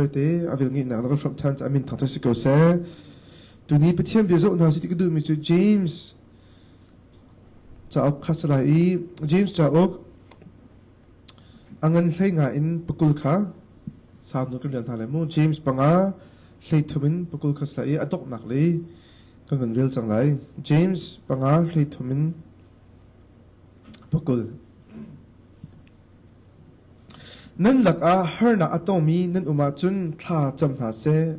Te a vil ngeihnak na kan hrawmh ṭhan caah min thangṭhat si ko seh. Tuni Pathian bia zoh hna si ti ka duhmi cu James cauk kha si lai i James cauk a ngan hlei nga in pakul kha sau nu kan rel hna lai mu. James panga hlei thum in pakul kha si lai i a donghnak lei kan van rel cang lai. James panga hlei thum in pakul. Nan lakah harnak a tongmi nan um ahcun thla cam hna seh.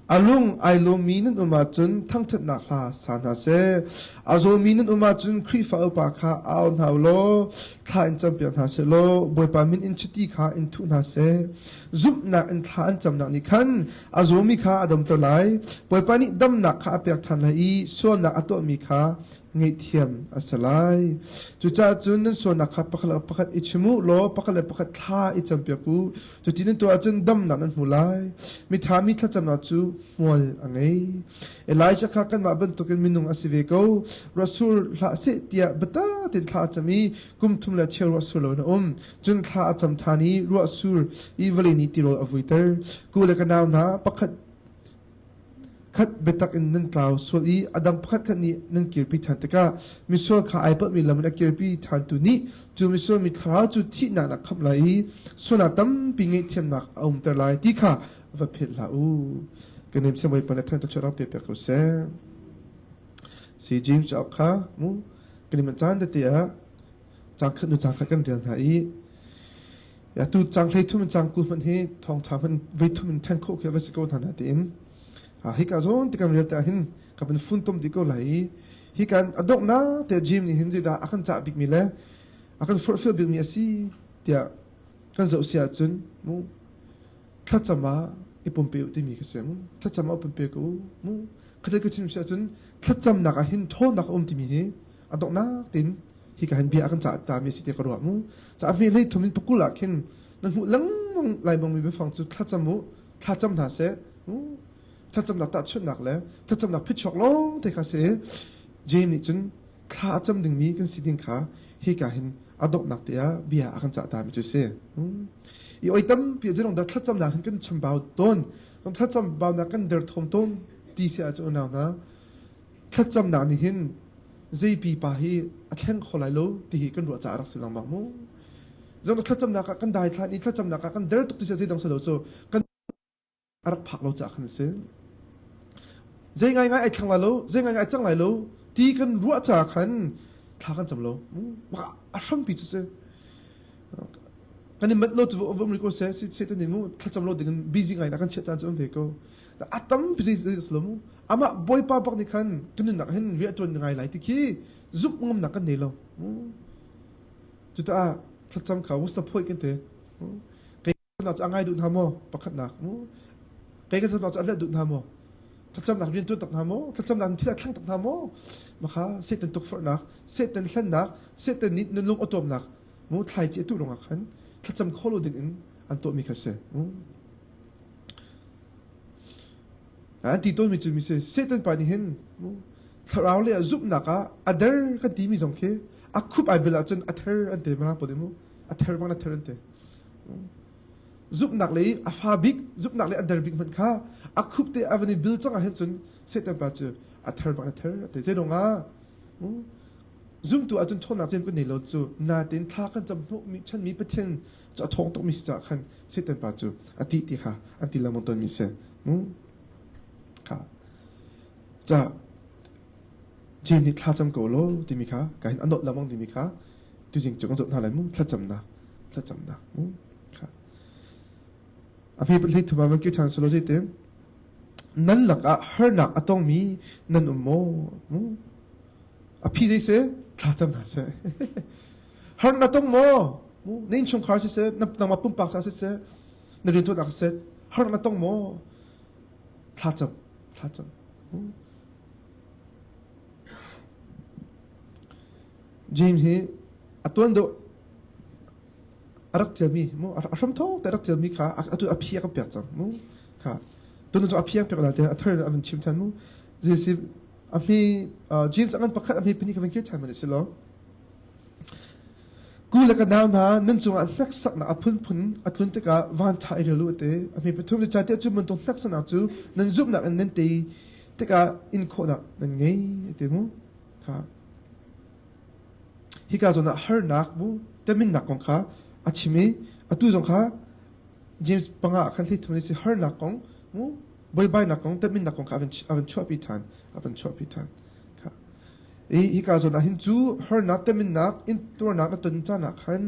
A lung ai lawmmi nan um ahcun thangṭhatnak hla sa hna seh. A zawmi nan um ahcun Khrihfa upa kha au hna u law thla in campiak hna seh law Bawipa min in chiti kha in thuh hna seh. Zumhnak in thla an camnak nih khan a zawmi kha a damter lai. Bawipa nih damnak kha a pek ṭhan lai i sualnak a tuahmi kha ngaihthiam a si lai. Cucaah cun nan sualnak kha pakhat le pakhat i chim u law pakhat le pakhat thla i campiak u. Cuti nan tuah ahcun damnak nan hmu lai. Miṭha mi thlacamnak cu hmual a ngei. Elijah kha kanmah bantukin minung a si ve ko. Ruah sur hlah seh tiah biatak tein thla a cam i kum thum le cheu ruah sur loin a um. Cun thla a cam ṭhan i ruah sur i vawlei nih tirawl a vuiter. Ku le ka nau hna pakhat Khat biatak in nan tlau sual i a dang pakhatkhat nih nan kirpi ṭhan tikah misual kha ai palhmi lam in a kirpi ṭhantu nih cu misual mi thlarau cu thihnak nak khamh lai i sualnak tampi ngaihthiamnak a umter lai ti kha va philh hlah u. Ka nim siang Bawipa nih thangṭhat rak pe piak ko seh. Si James cauk kha mu kan nim caan tete ah cang khat nu cang khat kan rel hna i Atu cang hlei thum in cang 20 hmanh hi thawngṭha hmanh voi thum in ṭhen khawh khi va si ko hna na tiin hika zawn ti kan rel te ah hin ka van funtom dih ko lai i hi kan a donghnak te Jim nih hin zeidah a kan cah bikmi le a kan forhfial bikmi a si tiah kan zoh si ahcun mu thlacam ah i pumpe u timi ka si mu thlacam ah pumpe ko u mu khatel ka chim si ahcun thlacamnak ah hin ṭhawnnak a um timi hi a donghnak tein hika hin bia a kan cah ta mi si te ka ruah mu ca hme hlei thum in pakul ah khin na hmuh lengmang lai bang mi biafang cu thlacam u thlacam hna seh thlacamnak tahchunhnak le thlacamnak phichuak lawng te kha si James nih cun thla a cam dingmi kan si ding kha hika hin a donghnak te ah bia a kan cah ta mi cu si i oi tampi zong dah thlacamnak hin kan chambau tawn kan thlacam baunak kan derthawm tawn ti si ahcun unau hna thlacamnak nih hin zei pipa hi a thleng kho lai lo ti hi kan ruah caah rak si lengmang mu. Zong thlacamnak ah kan daithlan i thlacamnak ah kan der tuk ti si zeidang si lo cu kan a rak phak lo caah khan a si. Zei ngaingai ai thleng lai lo, zei ngaingai ai cang lai lo ti kan ruah caah khan thla kan cam lo. A hrampi cu si. Kan i manh lo cu va um rih ko seh, Satan nih mu thlacam lo ding in busy ngai na kan chiah caan cu um ve ko. A tampi zei zei si lo mu. Amah Bawipa bak nih khan kan nunnak hin rianṭuan ngai lai ti khi zumh ngamnak kan nei lo. Cucaah thlacam kha what's the point kan ti. Kei cu a ngai duh hna maw? Pakhatnak. Kei ka thlacamnak cu a let duh hna maw? Thlacamnak rian ṭuan tak hna maw? Thlacamnak thil a thleng tak hna maw? Makha Satan tukforhnak, Satan hlennak, Satan nih nun lung awṭawmnak mu thlaici a tuh ruangah khan thlacam kho lo ding in an tuahmi kha si. An ti tawnmi cu mi si Satan pa nih hin thlarau le zumhnak ah a der kan timi zong khi a khup ai bil ahcun a ther an ti mirang pawl nih mu a ther bang a ther an ti zumhnak le a fa bik zumhnak le a der bik hmanh kha a khup te a van i bil cang ah hin cun Satan pa cu a ther bang a ther a ti zei ah zumtu ahcun ṭhawnnak cem kan nei lo cu natin thla kan cam hnawhmi chanmi Pathian cu a ṭhawng tukmi si caah khan Satan pa cu a tih ti kha an ti lengmang tawnmi si. Kha. Ca Jeim nih thlacam ko law timi kha ka hin a nolh lengmang timi kha tuzing cu kan zoh hna lai mu thlacamnak thlacamnak mu kha a hme hlei thuma van kir ṭhan selaw zeitin nan lakah harnak a tongmi nan um maw mu A phi zei seh? Thlacam hna seh. Har na tong maw? Na innchungkhar siseh, na nangmah pumpak sa siseh, na riantuannak siseh, har na tong maw? Thlacam, thlacam. James hi a tuan deuh a rak tialmi mu a hram thawng te a rak tialmi kha atu a phi a kan pek cang mu kha tun cu a phi a pek la te a thar a van chim than mu zeisi a hmi James a ngan pakhat a hmi pahnih ka van kir ṭhan man si lo. Ku le ka nau hna, nan cungah hneksaknak a phunphun a tlun tikah vanṭha i rel u a ti. A hme pathum le catiah cu bantuk hneksaknak cu nan zumhnak in nan tei tikah in khawhnak nan ngei a ti mu. Kha. Hika zawn ah harnak mu teminnak kong kha a chim i atu zong kha James panga ah khan hlei thum si harnak kong mu buaibainak kong teminnak kong kha a van chuahpi ṭhan a van chuahpi ṭhan. Kha. I hika zawn ah hin cu harnak teminnak intuarnak na ton caan ah khan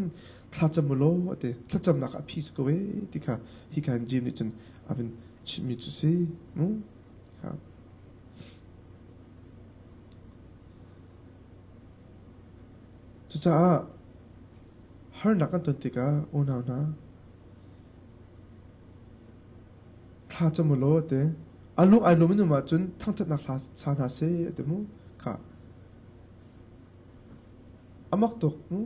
thlacam u law a ti. Thlacamnak a phi si ko ee ti kha hika hin James nih cun a van chimmi cu si. Mu. Kha. Cucaah harnak kan ton tikah unau hna Thla cam u law a ti. A lung ai lawm in um ahcun thangṭhatnak hla sa hna seh a ti mu. Khah. A mak tuk mu.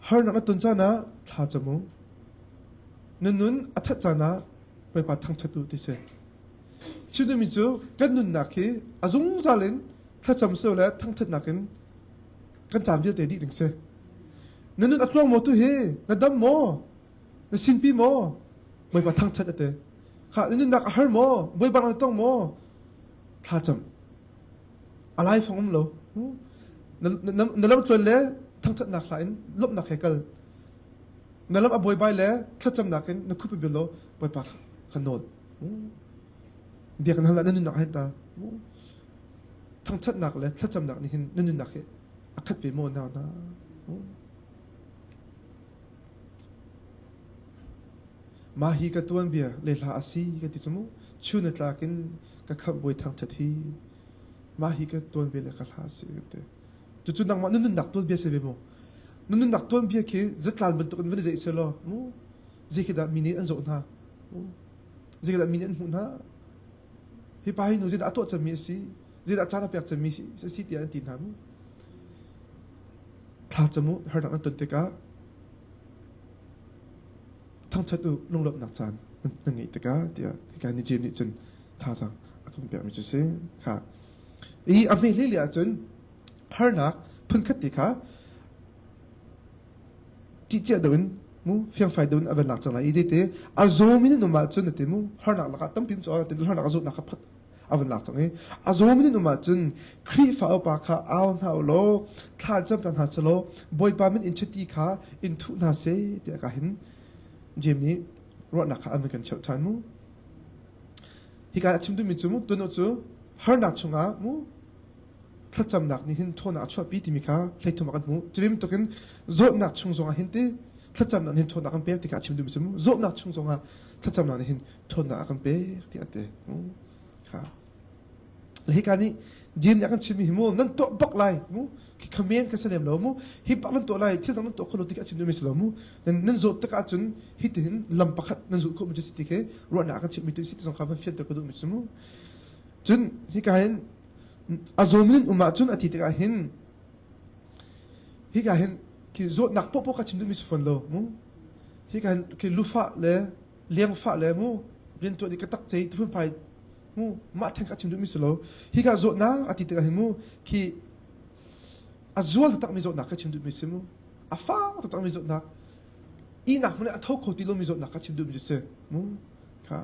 Harnak na ton caan ah thla cam u. Na nun a ṭhat caan ah Bawipa thangṭhat u ti si. Chim duhmi cu kan nunnak hi a zungzal in thlacam sio le thangṭhatnak in kan caan vialte dih ding si. Na nun a tluang maw tu hi? Na dam maw? Na sinpi maw? Bawipa thangṭhat a ti. Kha na nunnak a har maw? Bawipa na tong maw? Thlacam. A laifang um lo. Na lam tluan le thangṭhatnak hla in lawmhnak he kal. Na lam a buaibai le thlacamnak in na khup bil law Bawipa ka nawl. Bia kan hal ah na nunnak hin ta. Thangṭhatnak le thlacamnak nih hin na nunnak hi a khat ve maw nau na? Mah hi ka tuanbia le hla a si kan ti cu mu. Chun a tlak in ka khamhbawi thangṭhat hi mah hi ka tuanbia le ka hla a si kan ti. Cucu nangmah na nunnak tuanbia si ve mu. Na nunnak tuanbia khi zatlan bantuk in van i zeih selaw mu zei khi dah mi nih an zoh hna. Zei dah mi nih an hmuh hna. Hi pa hi nu zeidah a tuah cemmi a si, zeidah caan a pek cemmi a si tiah an ti hna mu. Thla cam u, harnak nan ton tikah thangṭhat u lunglawmhnak caan nan ngeih tikah tiah hika ni Jeim nih cun thazaang a kan pekmi cu si. Kha. I a hme hlei ahcun harnak phunkhat te kha ṭihciah deuh in mu fiangfai deuh in a van lak cang lai i zeite a zawmi nan um ahcun a ti mu harnak lakah tampi um cu harnak a zawtnak kha a van lak cang i a zawmi nan um ahcun Khrihfa upa kha au hna u law thla cam hna selaw Bawipa min in chiti kha in thuh hna seh tiah ka hin Jeim nih ruahnak kha an van kan cheuh ṭhan mu. Hika a chim duhmi cu mu tunu cu harnak chungah mu thlacamnak nih hin ṭhawnnak a chuahpi timi kha hleithum ah kan hmuh. Cu bantuk in zawtnak chung zongah hin ti thlacamnak nih hin ṭhawnnak kan pek ti kha a chim duhmi cu mu. Zawtnak chung zongah thlacamnak nih hin ṭhawnnak a kan pek tiah a ti. Kha. Hika nih Jeim nih a kan chimmi hi mu nan tuah bak lai mu khi khamen ka si lem lo mu hi bak nan tuah lai thil dang nan tuah kho lo ti khi a chim duhmi si lo mu nan nan zawt tik ahcun hi tihin lam pakhat nan zulh khawhmi cu si ti khi ruahnak a kan chimhmi tu si ti zong kha van fianter ka duhmi cu mu cun hika hin a zawmi nan um ahcun a ti tikah hin hika hin khi zawtnak poahpoah ka chim duhmi si fawn lo mu hika hin khi lufah le liangfah le mu riantuan i ka tak cei phunphai mu mah theng ka chim duhmi si lo hika zawtnak a ti tikah hin mu khi a zual taktakmi zawtnak ka chim duhmi si mu a fak taktakmi zawtnak ihnak hmun a tho kho ti lomi zawtnak ka chim duhmi si mu kha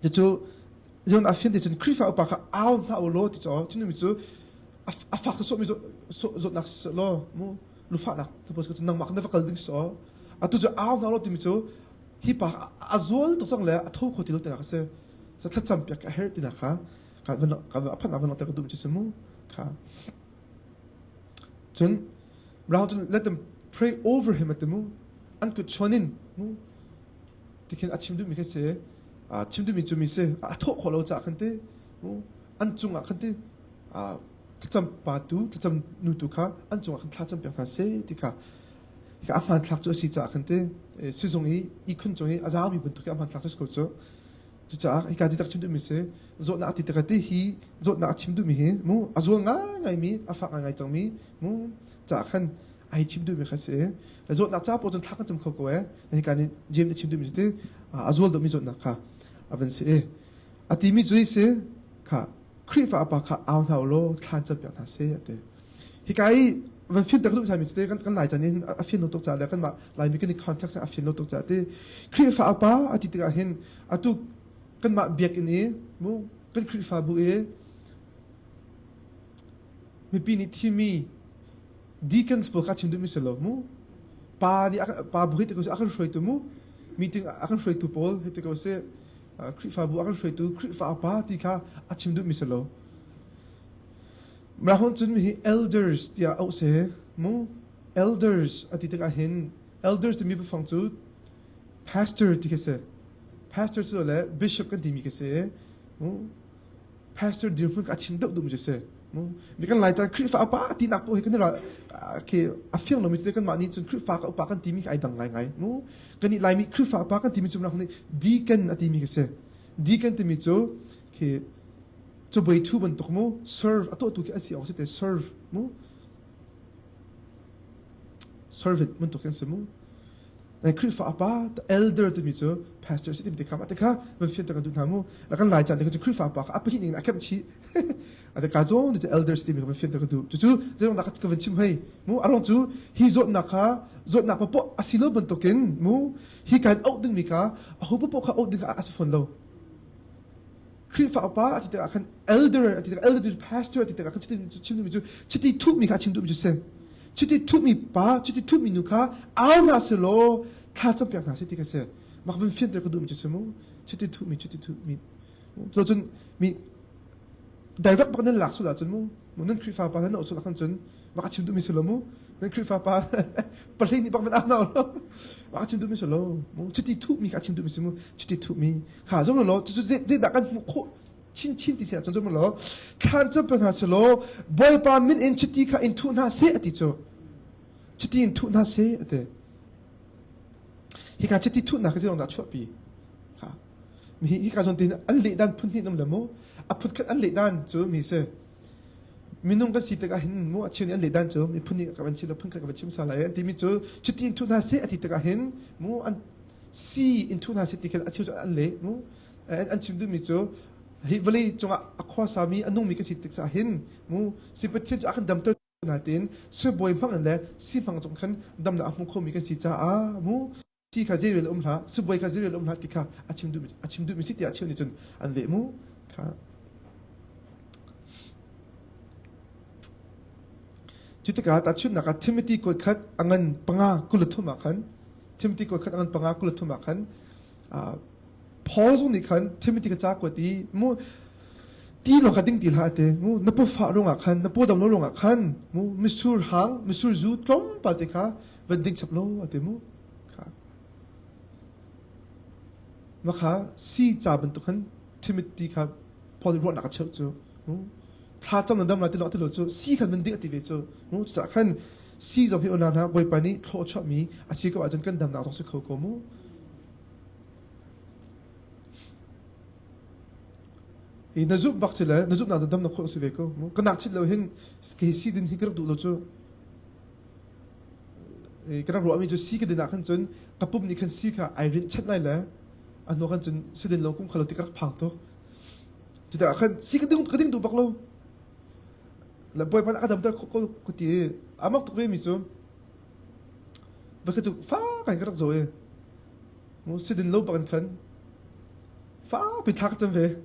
Cucu zion a fian ti cun Khrihfa upa kha au hna u law ti caw cun mi cu a fak sawhmi zawtnak si law mu lufahnak suppose cu nangmah na va kal ding so atu cu au hna law timi cu hi pa a zual tuk cang le a tho kho ti lo tinak a si sa thlacam piak a herh tinak kha ka a phanh ah van langhter ka duh mi cu si mu kha cun Brown cun let them pray over him ati mu an kut chuan in mu tikhin a chim duhmi khi si chim duhmi cu mi si a thawh khawh lo caah khan ti an cungah khan ti thlacam pa tu thlacam nu tu kha an cungah khan thla cam piak hna seh ti kha a hmanthlak cu a si caah khan ti sizung i ihkhun cung i a zaumi bantuk i a hmanthlak cu si ko cu cucaah hika ti tak chim duhmi si zawtnak ti tak ti hi zawtnak a chim duhmi hi mu a zual ngaingai mi a fak ngaingai cangmi mu caah khan ai chim duhmi kha si zawtnak ca pawl cun thla kan cam kho ko e hika nih James nih chim duhmi cu ti a zual deuhmi zawtnak kha a van si i a timi cu si kha Khrihfa pa kha au hna u law thla cam piak hna seh a ti hika i. Van fianter duh mi cu kan kan Lai chan in a fian lo tuk caah le kanmah Laimi kan i context a fian lo tuk caah ti Khrihfa upa a ti tikah hin atu kanmah biakinn i mu kan Khrihfabu i mipi nih thimi deacons pawl kha chim duhmi si lo mu pa nih pa bu hi ti ko seh a kan hruaitu mu meeting a kan hruaitu pawl hi ti ko seh Khrihfabu a kan hruaitu Khrihfa upa ti kha a chim duhmi si lo Mah cun hi elders tiah auh si mu. Elders a ti tikah hin elders timi biafang cu pastor ti khi si. Pastor cu le bishop kan timi khi si. Mu. Pastor dirhmun ka chim deuh duhmi cu si. Mu. Mi kan Laica Khrihfa upa tinak paoh hi kan i khi a fiang lomi cu kanmah nih cun Khrihfa ka upa kan timi khi ai dang ngaingai. Mu. Kan nih Laimi Khrihfa upa kan timi cu nih deacon a timi khi si. Deacon timi cu khi cabuai ṭhu bantuk mu serve a tuahtu khi a si awk si te serve mu servant bantuk khi an si mu nai Khrihfa apa elder timi cu pastor si timi te kha mah te kha van fianter kan duh hna mu kan lai caan te cu Khrihfa pa kha a pahnih ning in a kemh chih a te ka zawn cu elders timi ka van fianter ka duh cucu zeirong dah ka van chim hei mu a ruang cu hi zawtnak kha zawtnak papoh a si lo bantukin mu hi kan auh dingmi kha a ho papoh kha auh ding kha a si fawn lo Khrihfa upa a ti tikah khan elder a ti tikah elder cu pastor a ti tikah khan chiti chim duhmi cu chiti thuhmi kha chim duhmi cu si. Chiti thuhmi pa, chiti thuhmi nu kha au hna selaw thla campiak hna seh ti kha si. Mak van fianter ka duhmi cu si mu. Chiti thuhmi, chiti thuhmi. Cu cun mi direct bak nan lak sul ahcun mu nan Khrihfa pa nan sul ahcun cun mak a chim duhmi si lo mu. Nan Khrihfa pa pahleih nih bak van au hna lo. Mak a chim duhmi si lo. Mu chiti thuhmi kha a chim duhmi si mu. Chiti thuhmi kha zum law cucu zeidah kan hmuh khawh chinchin ti si ahcun zum law thlan cam pe hna selaw Bawipa min in chiti kha in thuh hna seh a ti cu chiti in thuh hna seh a ti hika chiti thuhnak hi zeiruang dah chuahpi kha mi hika zawn tin an leh dan phun hnih um le mu a phun khat an leh dan cu mi si minung kan si tikah hin mu a cheu nih an leh dan cu mi phun nih ka van chim lo phun khat ka van chim sa lai an timi cu chiti in thuh hna seh a ti tikah hin mu an si in thu hna seh ti khin a cheu cu an leh mu an chim duhmi cu hi vawlei cungah a khuasami a nungmi kan si tik caah hin mu si Pathian cu a kan damter hna tiin sibawi hmang in le si hmang cung khan damnak a hmu khomi kan si caah mu si kha zeirel um hlah sibawi kha zeirel um hlah ti kha a chim duhmi a chim duhmi si tiah cheu nih cun an leh mu kha Cu tikah tahchunhnak ah Timothy kuat khat a ngan panga 23 ah khan Timothy kuat khat a ngan panga 23 ah khan Paul zong nih khan Timothy ka ca kuat i mu ti lawng kha ding ti hlah ate mu na paw fah ruangah khan na paw dam lo ruangah khan mu misur hang misur zu tlawmpal te kha van ding chap lo ate mu kha ma kha si ca bantuk khan Timothy kha Paul ruahnak a cheuh cu thla cam na dam lai ti lo ti lo cu si khan van ding ati ve cu mu cucaah khan si zong hi unau hna Bawipa nih thlawh chuahmi a si ko ahcun kan damnak zong si kho ko mu hi na zumh bak si le na zumhnak na dam na khawh si ve ko mu ka nak chit lo hin ke si din hi ka rak duh lo cu ka rak ruahmi cu si ka din ah khan cun ka pum nih khan si kha ai rinh chat lai le a hnu khan cun si din lo kum kha lo ti ka rak phang tuk Cutikah khan si ka ding ka ding duh bak lo. Le Bawipa nih a ka damter khawh ko ka ti i a mak tuk ve mi cu va cu fak in ka rak zaw i mu sidin lo bak in khan fakpi thla ka cam ve.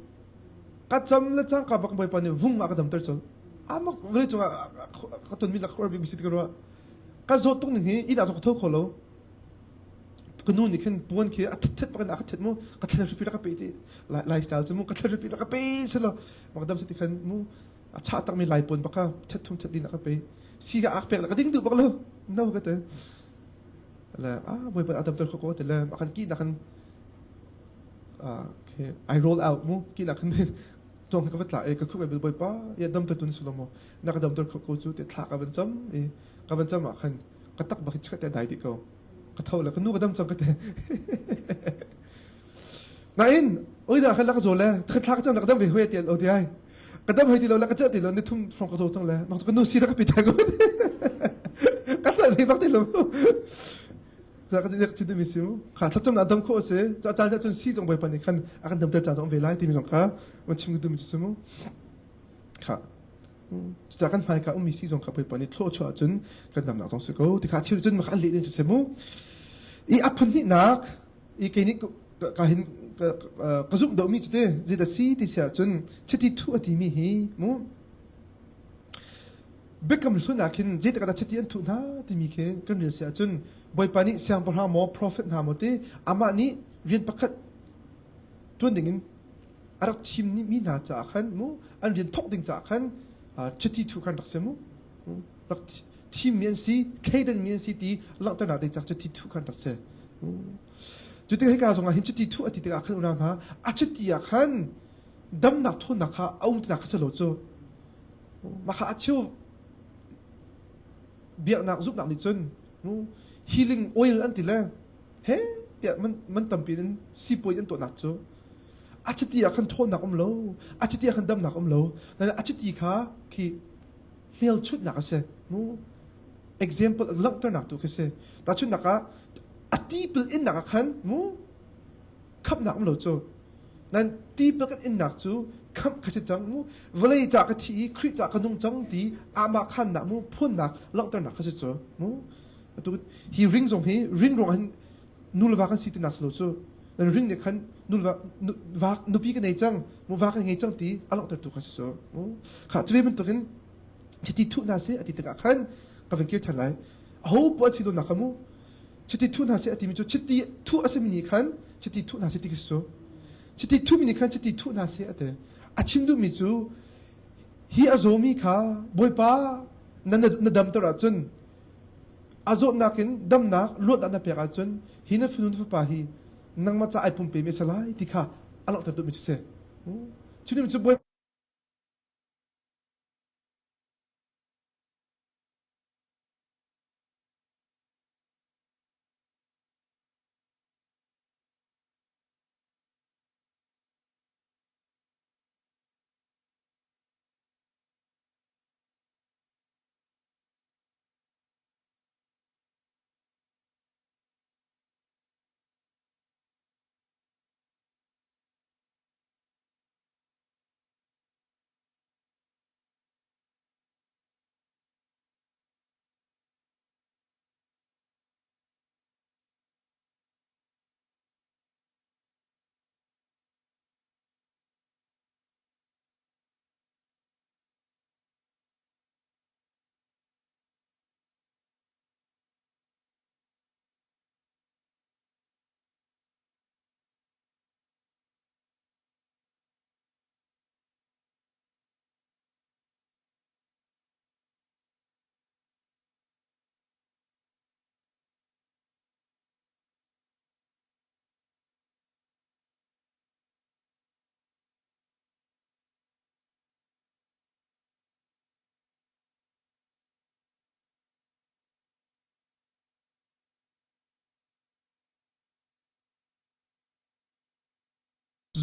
Ka cam le cangka bak Bawipa nih vung a ka damter colh. A mak vawlei cungah ka tonmi le ka uar bikmi si ti ka ruah. Ka zawt tuk ning hi inn ah zong ka tho kho lo. Ka nu nih khin puan khi a thet bak in a ka thet mu ka thlen hripi rak ka pe ti lifestyle cu mu ka thlen hripi rak ka pe silo makdam si ti khan mu a chah takmi lai puan bak kha thet thum thet din a ka pe si ka ak pek la ka ding duh bak lo no ka te le a bawipa a damter kho ko te le a kan ki na kan okay I roll out mu ki na kan tuang ka va tla e ka khup e bawipa ya damter tun silo mo na ka damter kho ko cu te thla ka van cam i ka van cam ah khan ka tak bak chikat te dai dih ko ka tho le ka nu ka dam cang ka te nain oi da khan la ka zo le ka thla ka cang la ka dam ve hoi ti o ti ai ka dam hoi ti lo la ka che ti lo ni thum frong ka zo cang le mak ka nu si ka pi ta ko ka cha ni bak ti lo za ka ti chi mi siu kha thlacam na dam kho se cha cha cha chun si jong bai pan ni khan a kan dam te cha jong ve lai ti mi jong kha mon chim du mi chu mu kha. Cucaah kan hmaika ummi si zong kha Bawipa nih thluachuah ahcun kan damnak zong si ko. Tikha chim cun maka an leh ding cu si mu. I a phunhnihnak i kei nih ka hin ka zumh deuhmi cu te zeidah si ti si ahcun chiti thuh a timi hi mu biakam hlun ah khin zeitik ah chiti an thuh hna timi khi kan rel si ahcun Bawipa nih siangpahrang maw prophet hna maw ti amah nih rian pakhat ṭuan dingin a rak thim mi hna caah khan mu an rian thawk ding caah khan chiti thuh khan rak si mu rak thimmi an si thleidanmi an si ti langhternak ding caah chiti thuh khan rak si. Cu tik hika zongah hin chiti thuh a ti tikah khan unau hna a chiti ah khan damnak ṭhawnnak kha a um tinak kha si lo cu mah kha a cheu biaknak zumhnak nih cun healing oil an ti le he tiah man, man tampi in sipuai an tuahnak cu a chiti ah khan ṭhawnnak um lo a chiti ah khan damnak um lo a chiti kha khi hmelchunhnak a si mu example langhternak tu khi si tahchunhnak ah a tipil innak ah khan mu khamhnak um lo cu nan tipil kan innak cu khamh kha si cang mu vawlei ca ka thi i Khrih ca ka nung cang ti amah khannak mu phunnak langhternak kha si cu mu atu hi ring zong hi ring ruang hin nu le va kan si tinak si lo cu nan ring nih khan nu le va nupi ka nei cang mu va ka ngei cang ti a langhtertu kha si cu mu kha cu ve bantukin chiti thuh hna seh a ti tikah khan ka van kir ṭhan lai aho poah thi lo nak kha mu chiti thuh hna seh a timi cu chiti thuh a simi nih khan chiti thuh hna seh ti khi si cu chiti thuhmi nih khan chiti thuh hna seh a ti a chim duhmi cu hi a zawmi kha bawipa na na damter ahcun a zawtnak in damnak luatnak na pek ahcun hi na fanu na fapa hi nangmah ca ai pumpe mi a si lai ti kha a langhter duhmi cu si cu cu bawi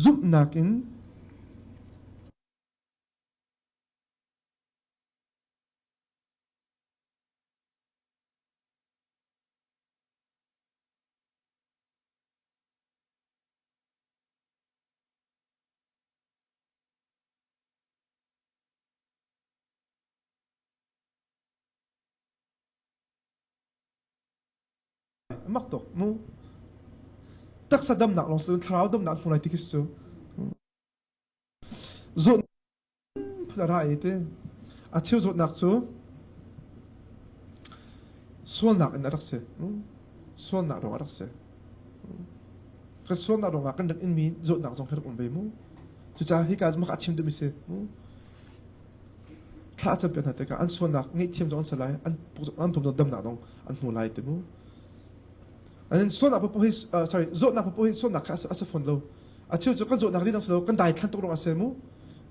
Zumhnak in Mak tuk mu. Taksa damnak lawng si thlarau damnak hmu lai ti khi cu. Zawt phun a ra i ti. A cheu zawtnak cu sualnak in a rak si. Sualnak ruang a rak si. Kan sualnak ruangah kan rak inmi zawtnak zong hi rak um ve mu. Cucaah hika maka chim duhmi si. Thla a campiak hna tikah an sualnak ngaihthiam zong an si lai, an an pum damnak zong an hmu lai ti mu. An sualnak paoh hi sorry zawtnak paoh hi sualnak kha a si fawn lo. A cheu cu kan zawtnak ding si lo, kan daithlan tuk ruangah a si mu.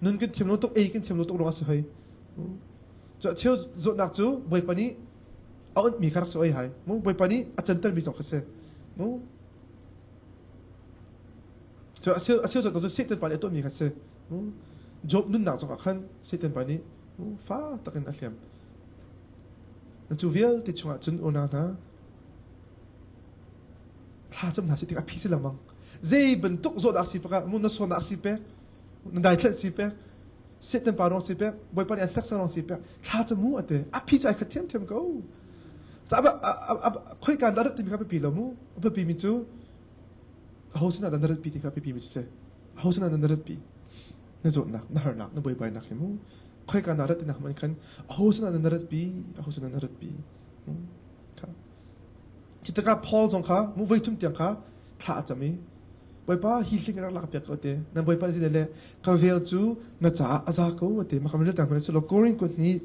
Nun kan thiam lo tuk, ei kan thiam lo tuk ruangah a si hoi. Cu a cheu zawtnak cu Bawipa nih a onhmi kha rak si oi hai. Mu Bawipa nih a cantermi zong kha si. Mu Cu a cheu a cheu cu Satan pa nih a tuahmi kha si. Job nunnak zongah khan Satan pa nih fa takin a hliam. Cu vialte chungah cun unau hna thla cam hna si tik a phi si lengmang. Zei bantuk zawtnak si pekah mu na sualnak si pek, na daithlan si pek. Satan pa ruang si pek, Bawipa nih an hneksak ruang si pek, thla cam mu ate. A phi cu ai khat thiamthiam ko. Khoi kan dah rat timi kha biapi lo mu. A biapi mi cu aho sinah dah na ratpi ti kha biapi mi si. Aho sinah dah na ratpi? Na zawtnak, na harnak, na buaibainak hi mu. Khoi kan dah rat tinak man khan aho sinah dah na ratpi? Aho sinah na ratpi? Kha. Khi tikah Paul zong kha mu voi thum tiang kha thla a cam i Bawipa hi hling rak lak piak ko te nan Bawipa nih le ka vel cu na caah a za ko te maka rel tang cu lo Korin kut nih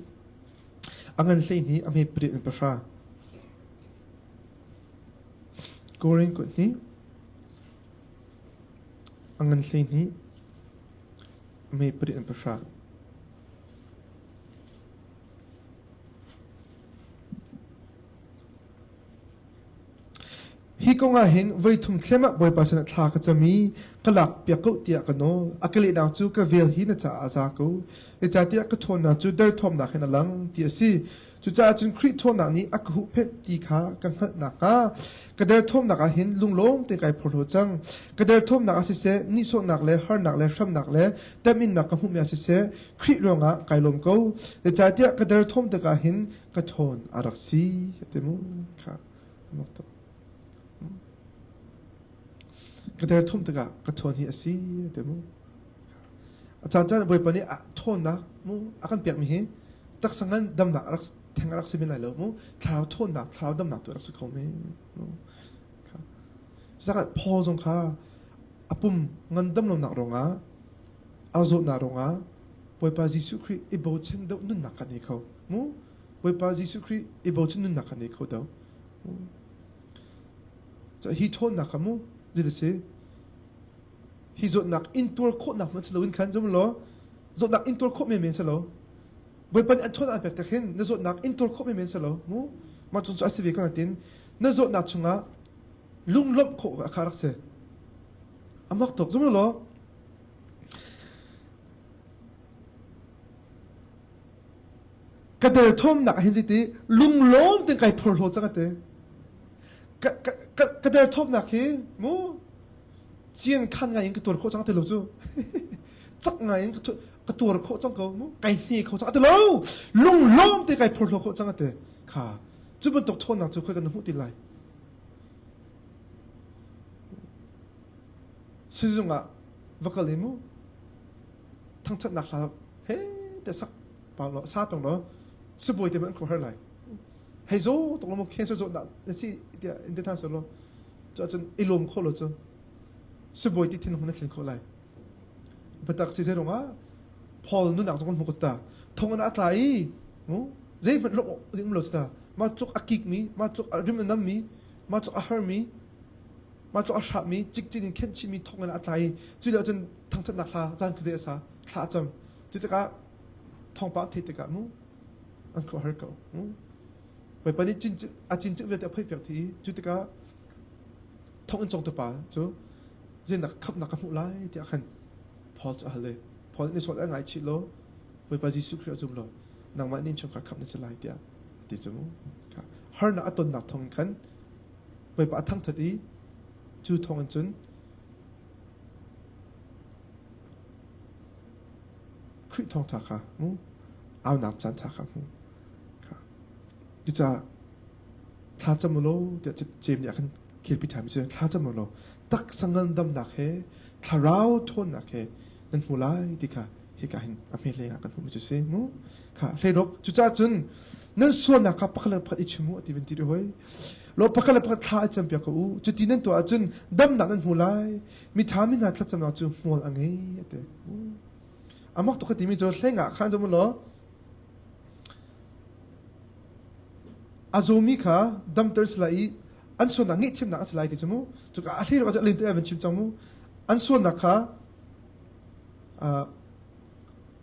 a ngan hlei hnih a hme pariat in pahra Korin kut nih a ngan hlei hnih a hme pariat in pahra Hi kong ah hin voithum thlem ah Bawipa sinah thla ka cam i ka lakpiak ko tiah ka nawl. A ka lehnak cu ka vel hi na caah a za ko. Zeicahtiah ka ṭhawnnak cu derthawmnak hin a lang ti a si. Cucaah cun Khrih ṭhawnnak nih a ka huhphenh ti kha ka hngalh nakhnga ka derthawmnak ah hin lunglawm te kai phorhlaw cang. Ka derthawmnak ah siseh, nihsawhnak le harnak le hramnak le teminnak ka hmuhmi ah siseh, Khrih ruangah kai lawm ko. Zeicahtiah ka derthawm tikah hin ka ṭhawn a rak si a ti mu kha mak tuk ka derthawm tikah ka ṭhawn hi a si a ti mu a caan caan Bawipa nih a ṭhawnnak mu a kan pekmi hi taksa ngan damnak rak theng a rak si men lai lo mu thlarau ṭhawnnak thlarau damnak tu a rak si kho men mu Cucaah Paul zong kha a pum ngandam lonak ruangah a zawtnak ruangah Bawipa Jesuh Khrih i bochan deuh nunnak kan nei kho. Mu Bawipa Jesuh Khrih i bochan nunnak kan nei kho deuh. Hi ṭhawnnak kha mu dit a si. Hi zawtnak intuar khawhnak hmanh si loin khan zum law zawtnak intuar khawh menmen si lo. Bawipa nih an ṭhawnnak an pek tak hin na zawtnak intuar khawh menmen si lo. Mu mah cu a si ve ko natin na zawtnak chungah lunglawmh khawh kha rak si. A mak tuk zum law Ka derthawmnak ah hin zeiti lunglawm tein kai phorhlaw cang a ti. Ka, ka, ka, ka derthawmnak hi mu cian khan ngai in ka tuar khawh cang ti lo cu. Cak ngai in ka tuar khawh cang ko mu kai hne kho cang a ti lo. Lunglawm te kai phorhlaw khawh cang a ti. Kha cu bantuk ṭhawnnak cu khoi kan hmuh ti lai. Sizung ah va kal i mu thangthatnak hla he te sak pa law sa tong law sibawi te an khuahar lai hei zo tok lo mo cancer zawt dah na si tiah in te than so lo cu ahcun i lawm kho lo cu sibawi ti thin hung na thlen kho lai biatak si zei rungah Paul nunak zong hmu ko ta thong in a tla i zeihmanh lawm ding um lo ta mah tluk a kik mi mah tluk a rim a nam mi mah tluk a har mi Mah cu a hrahmi cikcin in khenh chihmi thonginn ah a tla i cu lio cun thangṭhatnak hla zan khuadei a sa thla a cam. Cu tikah thawngpang theih tikah mu an khuahar ko. Mu Bawipa nih a cincik vialte a phoihpiak dih i cu tikah thonginn cawngtu pa cu zeinak khamhnak ka hmuh lai tiah khan Paul cu a hal i Paul nih sual a ngaichih law Bawipa Jesuh Khrih a zum law nangmah nih innchungkhar khamh na si lai tiah a ti cu mu. Harnak a tonnak thawngin khan Bawipa a thangṭhat i cu thawngin cun Khrih thawngṭha kha mu aunak caan ṭha kha hmu. Cucaah thla cam u law tiah Jeim nih a kan khirpi ṭhanmi cu thla cam u law taksa ngandamnak he thlarau ṭhawnnak he nan hmu lai ti kha hika hin a hme hlei ah kan hmuhmi cu si mu kha hleiruk cucaah cun nan sualnak kha pakhat le pakhat i chim u ti van ti rih hoi lo pakhat le pakhat thla i campiak ko u cuti nan tuah ahcun damnak nan hmu lai miṭha mi hna thlacamnak cu hmual a ngei a ti amak tuk ka timi cu hlengah khan zum law a zawmi kha damter si lai i an sualnak ngaihthiamnak a si lai ti cu mu cuka a hleiruk ah cu a lente van chim cang mu an sualnak kha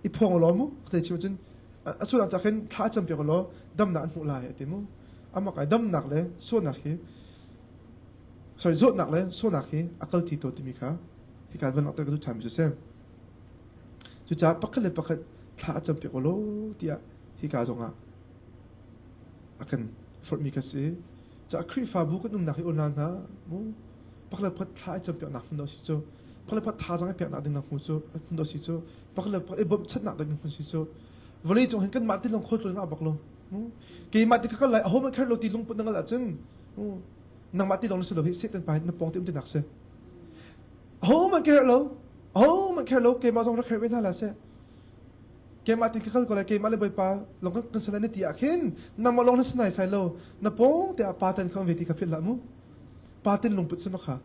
i phuang law mu ka chim cun a sualnak ca khin thla a campiak law damnak an hmuh lai a ti mu amak ai damnak le sualnak hi sorry zawtnak le sualnak hi a kal ti to timi kha hika van langhter ka duh ṭhan mi cu si cucaah pakhat le pakhat thla a campiak law tiah hika zongah a kan forhmi ka si caah Khrihfabu kan umnak hi unau hna mu pakhat le pakhat thla i campiaknak hmun si cu. Pakhat le pakhat thazaang i peknak ding hmun cu hmun dawh si cu pakhat le pakhat i bawmhchanhnak ding hmun si cu vawlei cung hin kanmah ti lawng khualtlawn ngah bak lo. Keimah ti ka kal lai aho hmanh kher lo ti lungput na ngal ahcun nangmah ti lawng na si lo hi Satan pa hi na pawng te um ti nak si. Aho hmanh ka herh lo. Aho hmanh kher lo keimah zong rak herh ve hna la seh. Keimah ti ka kal ko lai keimah le Bawipa lawng kan si lai na ti ah khin nangmah lawng na si nai sai lo na pawng te ah pa tan kha um ve ti kha philh hlah mu. Pa tin lungput si ma kha.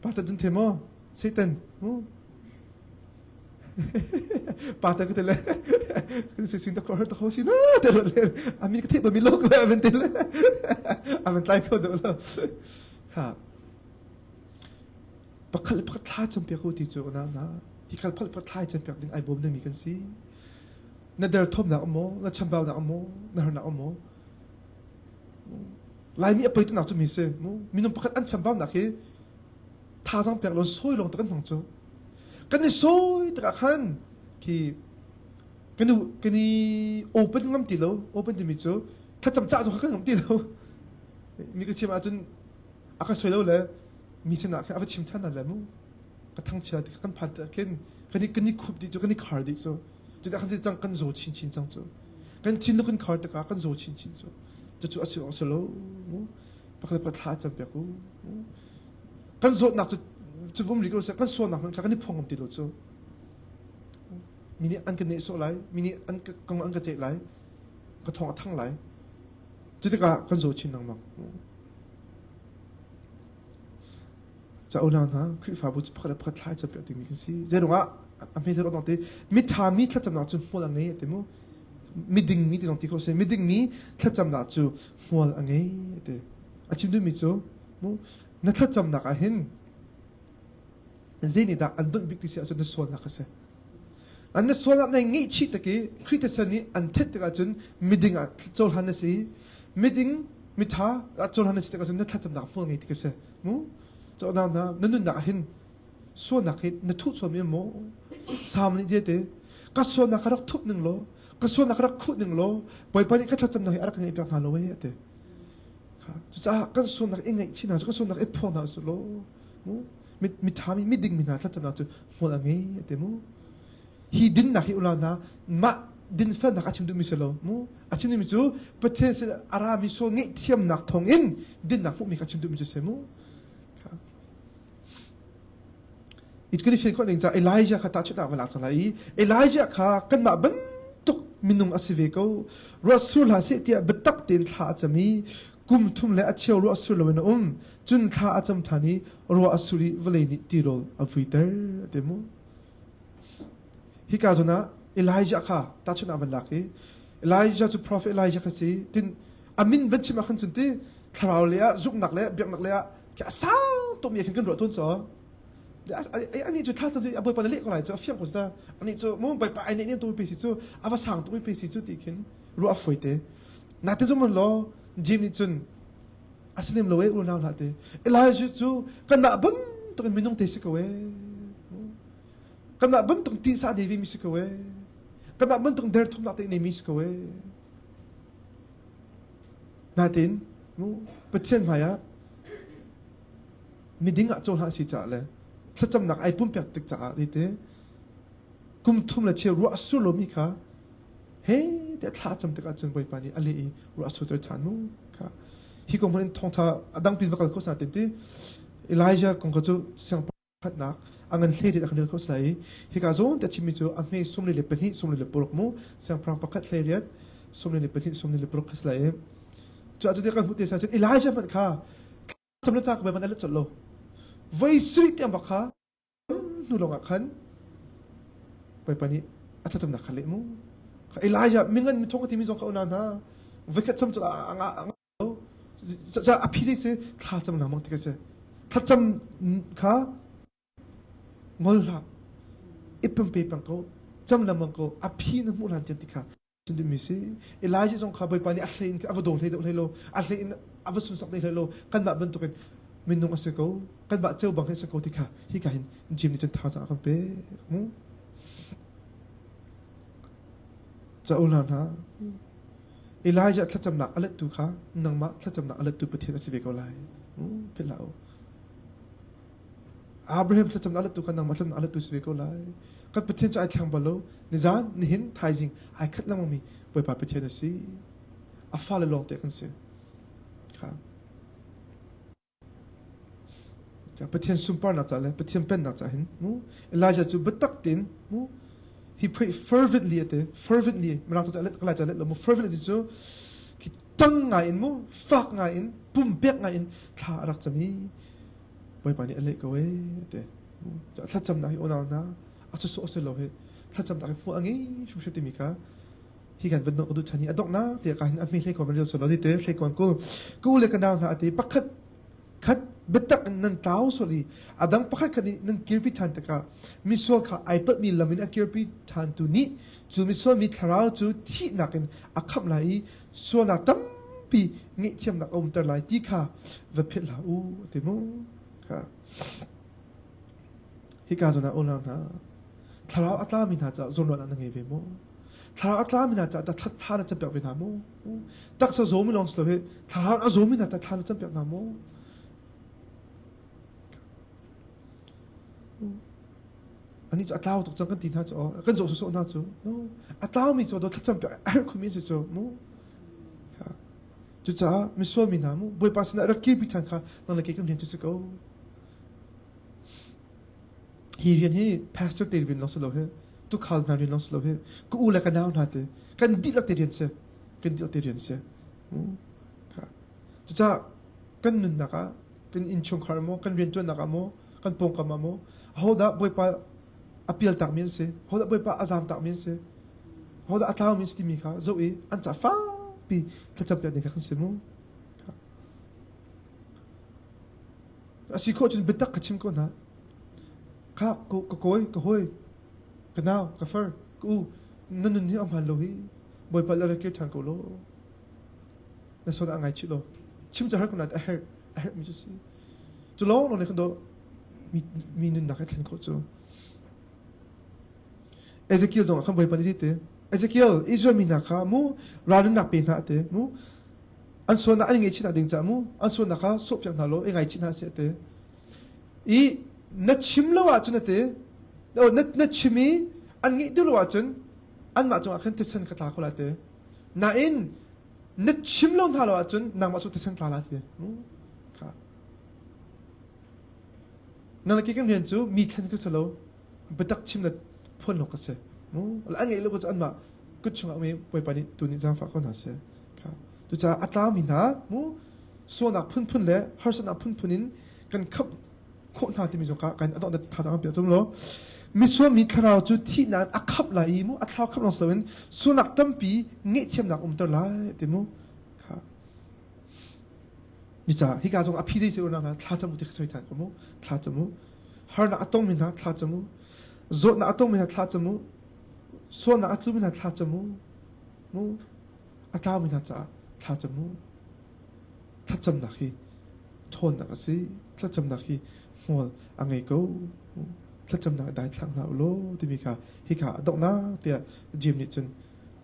Pa tan cun the maw? Satan. Mu. Pa tan ka te le kan si sin ta ko ta ko si na te lo le ami ka the ba mi lok le amen te le amen tlai kho do lo. Ha. Pakhat le pakhat thla campiak u ti cu na na hi khal pakhat pakhat thla campiak ding ai bawm dingmi kan si. Na derthawmnak um maw, na chambaunak um maw, na harnak um maw? Laimi a poi tunak cu mi si. Minung pakhat an chambaunak hi thazaang pek lo sawi lawng kan hmang cu. Kan i sawi tikah khan khi kan i kan i open ngam ti lo. Open timi cu thlacam cah zong kha kan ngam ti lo. Mi ka chim ahcun a ka soi lo le mi sinah khin a va chim ṭhan le mu ka thangchia ti kan phan tikah khin kan i kan i khup dih cu kan i khar dih cu cutikah khan cang kan zaw chinchin cang cu kan thinlung kan khar tikah kan zaw chinchin cu cucu a si awk si lo mu pakhat pakhat thla cam piak u kan zawtnak cu cu vum rih ko seh kan sualnak hmanh kha kan i phuang ngam ti lo cu mi nih an ka nehsawh lai mi nih an ka kong an ka ceih lai ka thawng a thang lai cu tikah kan zaw chin lengmang Ca unau hna, Khrihfabu cu pakhat le pakhat thla i campiak dingmi kan si. Zeiruangah a hme thil ti mitha mi thlacamnak cu hmual a ngei a ti mu. Miding mi ti zong ti kho si. Miding mi thlacamnak cu hmual a ngei a ti. A chim duhmi cu mu na thlacamnak ah hin zei nih dah an donh bik ti si ahcun na sualnak a si. An na sualnak nei ngeihchih tak i Khrih thisen nih an thet tikah cun miding ah cohlan na si. Miding miṭha ah cohlan na si tikah cun na thlacamnak hmual ngei tik a si. Mu cohlan hna na nunnak ah hin sualnak hi na thuh sualmi maw? Sam nih je te ka sualnak ka rak thup ning law ka sualnak ka rak khuh ning law Bawipa nih ka thlacamnak hi a rak ngeih piak hna lo e a ti. Cucaah kan sualnak i ngaihchih hna cu kan sualnak i phuang hna usih law mu miṭha mi miding mi hna thlacamnak cu hmual a ngei a ti mu hi dinnak hi ula hna mah dinfelnak a chim duhmi si lo mu a chim duhmi cu Pathian sin a rami sual ngaihthiamnak thawngin dinnak hmuhmi kha a chim duhmi cu si mu It kan i fian khawh ning ca Elijah kha tahchunhnak va lak cang lai i Elijah kha kanmah bantuk minung a si ve ko ruah sur hlah seh tiah biatak tein thla a cam i kum thum le a cheu ruah sur loin a um cun thla a cam ṭhan i ruah a sur i vawlei nih tirawl a vuiter a ti mu hika zawn ah Elijah kha tahchunhnak van lak i Elijah cu prophet Elijah kha si tin a min van chim ah khan cun ti thlarau le ah zumhnak le biaknak le ah khi a sang tuk mi khin kan ruah tawn caw ani cu thla cu a bawipa le leh ko lai cu a fiang ko ta ani cu mu bawipa ai ne tu pe si cu a va sang tuk mi pe si cu ti khin ruah a foi te na te zum law Jim nih cun a si lem lo e unau hlah te Elijah cu kanmah bantuk in minung te si ko e kanmah bantuk tisa nei ve mi si ko e kanmah bantuk derthumnak te nei mi si ko e Nain Pathian hmaiah miding ah cohlan si caah le thlacamnak ai pumpek tik caah te kum thum le cheu ruah sur lomi kha he tiah thla cam tikah cun Bawipa nih a leh i ruah surter ṭhan mu kha hi kong hmanh in thawngṭha a dang pin va kal kho sa tin ti Elijah kong kha cu siang Khatnak a ngan hlei a kan rel kho lai i hika zawn te a chimmi cu a hme 42 46 mu siangpahrang pakhat 18 42 46 kha si lai i cu ah cuti kan hmuh te sa cun Elijah hmanh kha cam le cak man a let colh lo voi sarih tiang bak kha hnu lawng ah khan Bawipa nih a thlacamnak kha leh mu Elijah mingan mi thong ka timi zong kha una hna voikhat cam cu a a phi dei si thlacam lengmang ti ka si. Thlacam kha ngol hlah. I pumpe peng ko. Cam lengmang ko. A phi na hmuh hlan tiang ti kha chim duhmi si. Elijah zong kha Bawipa nih a hlei in a va daw hlei deuh hlei lo. A hlei in a va sunsak deuh hlei lo. Kanmah bantukin minung a si ko. Kanmah ceu bang hi a si ko ti kha hika hin Jim nih cun thazaang a kan pek. Mu. Ca unau hna, Elijah thlacamnak a lettu kha nangmah thlacamnak a lettu Pathian a si ve ko lai. Philh hlah u. Abraham thlacamnak a lettu kha nangmah thlacamnak a lettu si ve ko lai. Kan Pathian cu ai thleng bal lo. Nizan, nihin, thaizing ai khat lengmangmi Bawipa Pathian a si. A fale lawngte kan si. Kha. Pathian sunparnak ca le Pathian pennak ca hin mu Elijah cu biatak tein mu he prayed fervently ate fervently mirang ca let ca let lo mu fervently cu khi tang ngai in mu fak ngai in pumpek ngai in thla a rak cam i Bawipa nih a leh ko ee ate thlacamnak hi unau hna a sawsawh a si lo hi thlacamnak hi hmuh a ngei hrimhrim timi kha hi kan van ka duh ṭhan i a donghnak tiah ka hin a hme hlei ko rel sual lo te hlei kon kul ka u le ka nau hna ate pakhat khat biatak in nan tlau sual i a dang pakhat khat nih nan kirpi ṭhan tikah misual kha ai palhmi lam in a kirpi ṭhan tu nih cu misual mi thlarau cu thihnak in a khamh lai i sualnak tampi ngaihthiamnak a umter lai ti kha va philh hlah u ti mu kha hika zawn ah unau hna thlarau a tlami hna caah zawnruahnak na ngei ve maw thlarau a tlami hna caah tah thla na campiak ve hna maw taksa zawmi lawng si lo hi thlarau a zawmi hna tah thla na campiak hna maw Anih cu a tlau tuk cang kan ti hna cu kan zawh sawsawh hna cu no a tlaumi cu dawt thlacam piak a herh khumi an si cu mu cucaah misual mi hna mu Bawipa sinah rak kirpi ṭhan kha nang le kei kan rian cu si ko hi rian hi pastor te rian lawng si lo hi tukhal hna rian lawng si lo hi ka u le ka nau hna te kan dihlak te rian si kan dihlak te rian si cucaah kan nunnak ah kan innchungkhar maw kan rianṭuannak ah maw kan pawngkam ah maw ahodah Bawipa a pialtakmi an si ahodah Bawipa a zaamtakmi an si ahodah a tlaumi an si timi kha zoh i an ca fakpi thlacam piak ding kha kan si mu a si khawh cun biatak ka chim ko hna kha ka kawi ka hawi ka nau ka far ka u na nun hi a hmaan lo hi Bawipa le rak kir ṭhan ko law na sual ah ngaichih law chim ca har ko na a herh a herhmi cu si cu lawng lawng nih khan dawh mi mi nunnak a thlen khawh cu Ezekiel zong ah khan Bawipa nih te Ezekiel Israel mi hna kha mu ralrinnak pe hna te mu an sualnak an ngaihchih ding ca mu an sualnak kha sawhpiak hna law i ngaichih hna seh te i na chim lo ahcun ate na na chim i an ngeih duh lo ahcun anmah cungah khan thisen ka tla ko lai te nain na chim lo hna lo ahcun nangmah cu thisen tla lai ti kha nang le kan rian cu mi thlen ka si lo biatak chim le phuan lo ka si mu an ngeih lo ko cu anmah kut chungah mi Bawipa nih tu nih zaangfah ko hna seh kha cucaah a tlami hna mu sualnak phunphun le harsatnak phunphun in kan khamh khawh hna timi zong kha kan adawh tha tang piak tum lo misual mi thlarau cu thihnak a khamh lai i mu a thlarau khamh lawng si loin sualnak tampi ngaihthiamnak umter lai ti mu kha Nica hika zong a phi dei se unau hna thla cam u ti ka soi than ko mu thla cam u harnak a tongmi hna thla cam u zawtnak a tongmi hna thla cam u sualnak a tlumi hna thla cam u mu a tlaumi hna caah thla cam u thlacamnak hi ṭhawnnak a si. Thlacamnak hi hmual a ngei ko. Thlacamnak i daithlang hlah u law timi kha hika a donghnak tiah Jim nih cun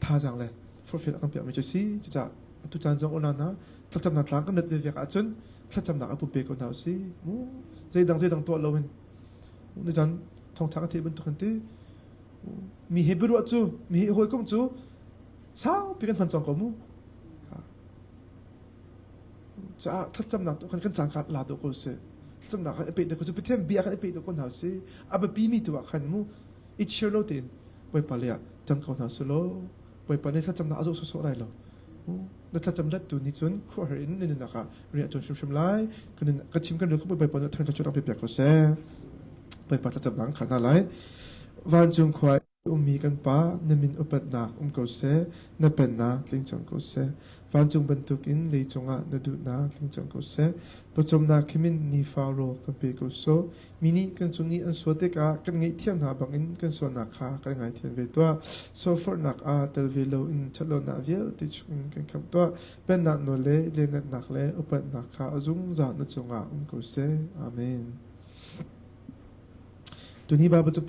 thazaang le forhfial a kan piakmi cu a si. Cucaah atu caan zong unau hna thlacamnak tlang kan rat veve ahcun thlacamnak a pumpe ko hna u si. Mu zeidang zeidang tuah loin nizan thawngṭha ka theih bantuk an ti. Mi he biaruah cu mi he hawikom cu saupi kan hman cang ko mu. Caah thlacamnak tu khan kan caan kha la dawh ko sih. Thlacamnak khan i peh dawh ko sih. Pathian bia khan i peh dawh ko hna sih. A biapi mi tu ah khan mu i chir lo tein Bawipa lei ah cang ko hna sih law Bawipa nih thlacamnak a zoh sawsawh lai lo. Na thlacam let tu nih cun khuaruahhar in na nunnak ah rian a ṭuan hrimhrim lai. Ka chim kan rel ko Bawipa nih thangṭhat cu rak pe piak ko seh. Bawipa thlacamnak an khar hna lai. Vancung khua Ummi kan Pa, na min upatnak um ko seh, na pennak tling cang ko seh. Vancung bantukin leicung ah na duhnak tling cang ko seh. Pawcawmnak khimin nifa rawl kan pe ko sawh. Mi nih kan cung i an sual tikah kan ngaihthiam hna bangin kan sualnak kha kan ngaithiam ve tuah. Sualforhnak ah tel ve loin ṭhatlonak vialte chungin kan khamh tuah. Pennak nawl le lianngannak le upatnak kha a zungzal na cungah um ko seh. Amen. Tuni Baibal cu.